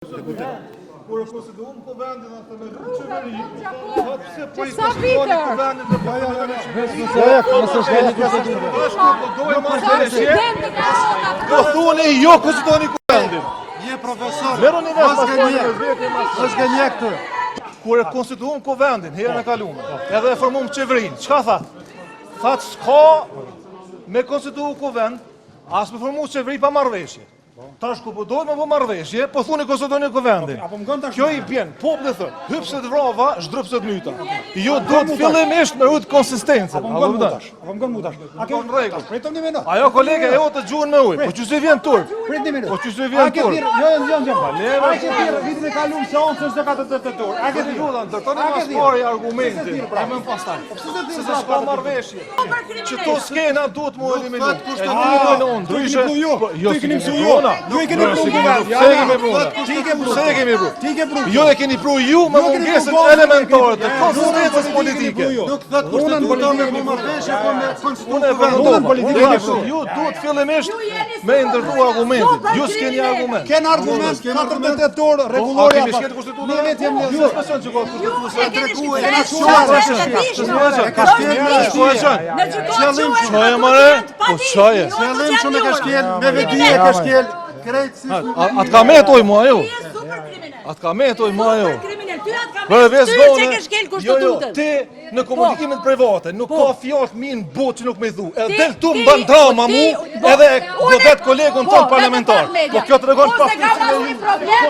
Kur e konstituum kuvendin dhe themeluam qeverinë, thotë pse po i Që sa konstituoni vite? kuvendin dhe po themeloni qeverinë. Nëse shkeli kushtetutën. Tash kur po dojmë Sa marrëveshje, president të ka po thoni jo konstituoni kuvendin. Je profesor. Merruni vesh Mos pas gënje. veti mas. Mos gënje këtë. Kur e konstituum kuvendin herën e kaluar, edhe e formum qeverinë, çka tha? Tha s'ka me konstitu kuvend, as me formu qeveri pa marrëveshje. Tash ku po dojmë me bo marrëveshje, po thuni konstituoni kuvendin. Apo më gën tash? Kjo i bjen, populli thot, hypset vrava, zhdrupset myta. Jo duhet fillimisht me rujt konsistencën. Apo më gën mu tash? Apo më gën mu tash? A ke Po në rregull. Pritëm një minutë. Ajo kolege e jote gjuhën me ujë, po që si vjen turp? Prit një minutë. Po që si vjen A ke turp? thirr? Jo, jo, jo, jo. A ke thirr vitin e kaluar seancën 48 orë? A ke thirr? Ludan, ndërtoni A ke mas thirr? pari Pse se argumentin, thirr, pra? e më pastaj. Po pse se thirr Se pra, se s'ka pra, marrëveshje. Që to skena duhet mu eliminu. thotë E kushtetuta. duhet unë, Tu i keni ndryshe. pru ju. Po, Jo, Tu i si keni mësu kemi ju. pru na. Ju i keni Jo, pru si në kemi kuvend. pru. Ja, Pse e ja. kemi pru? Ti i ke pru. Pse e kemi pru? Ti i ke pru. Jo e keni pru ju me Ju keni pru mungesën bazën, elementare të keni pru. konsistencës Ju politike. keni pru ju. Nuk thot Dhunën kushtetuta me politike bo marrëveshje, po me konstitu Unë e kuvendin. përmendova. Dhunën politike Unë keni e pru. Ju duhet fillimisht me ndërtu argumentin. Ju s'keni argument. Ken argument Ken argument. 48 orë A rregullorja. kemi shkelë kushtetutën? Ne vetë jemi Ju s'beson që ka kushtetuese. E keni treguar, shqiptar, e shumë ka shkelë, e e ka dishme. shkelë. Në gjykotë Qëllim quhen Çoje, ato more, që janë të po padishme, çoje. jo ato që Qëllim janë shumë e ka njohura. shkel, me vedije ka shkel, krejtësisht me A a të ka metoj mua ju? Ti je super kriminal. A të ka metoj mua ju? Super kriminal. Ty atë ka Për metë, veç ty gone, që ke shkel jo, jo, kushtetutën. ti në komunikimet private, nuk Po. ka fjalë të mirë në botë që nuk me thu. Edhe Ti- del tu ti- më bën drama ti- mu, bo- edhe unë- godet kolegun po, ton vetëm parlamentar. pak media. Po kjo tregon Unë se kam paftësinë e asnjë problem,